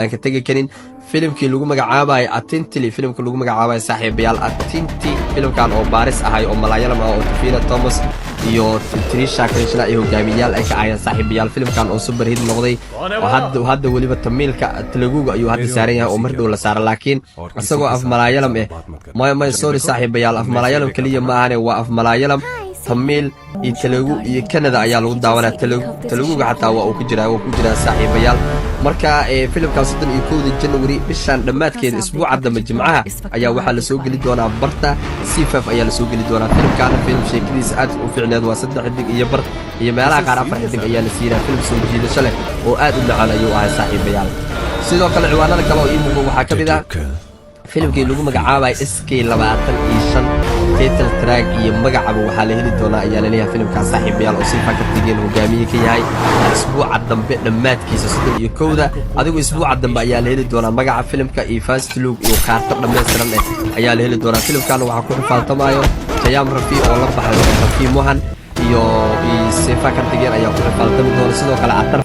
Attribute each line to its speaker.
Speaker 1: Aan ka tegi karin filimkii lagu magacaabayo Atintili, filimka lagu magacaabayo, saaxiibayaal, Atinti. Filimkan oo baaris ahay oo Malayalam ah oo Tovino Thomas iyo Trisha Krishna iyo hogaamiyayaal ay ka ahayeen, saaxiibayaal. Filimkan oo super hit noqday oo hadda weliba Tamiilka, Teleguga ayuu hadda saaran yahay oo mar dhow la saara, laakiin isagoo af Malayalam eh. Maya, maya, sorry saaxiibayaal, af Malayalam keliya ma ahane, waa af Malayalam, Tamiil iyo Telugu iyo Canada ayaa lagu daawanaya. Teluguga xataa waa uu ku jiraa, waa ku jiraa, saaxiibayaal. Marka filimkan 31-da January, bishan dhammaadkeeda, isbuuca dambe, Jimcaha ayaa waxaa lasoo geli doonaa barta ZEE5 ayaa lasoo geli doonaa. Filimkaana film sheekadiisa aad u fiicneed waa 3 xidig iyo bar iyo meelaha qaar 4 xidig ayaa la siinaa. Film soo jiidasho leh oo aad u macaan ayuu ahay, saaxiibayaal. Sidoo kale ciwaanada kale oo ii muuqda waxaa ka mid ah filimkii lagu magacaabay SK 25. Title track iyo magacaba waxaa la heli doonaa ayaa laleeyahay filimkaas, saaxiibayaal, oo Sivakarthikeyan hogaamiye ka yahay. Isbuuca dambe dhammaadkiisa, 31-da adigu, isbuuca dambe ayaa la heli doonaa magaca filimka iyo first look iyo kaarto dhammaystiran eh ayaa la heli doonaa. Filimkan waxaa ku xifaaltamaayo Jayam Ravi oo la baxay Ravi Mohan iyo Sivakarthikeyan ayaa ku xifaaltami doona. Sidoo kale Atar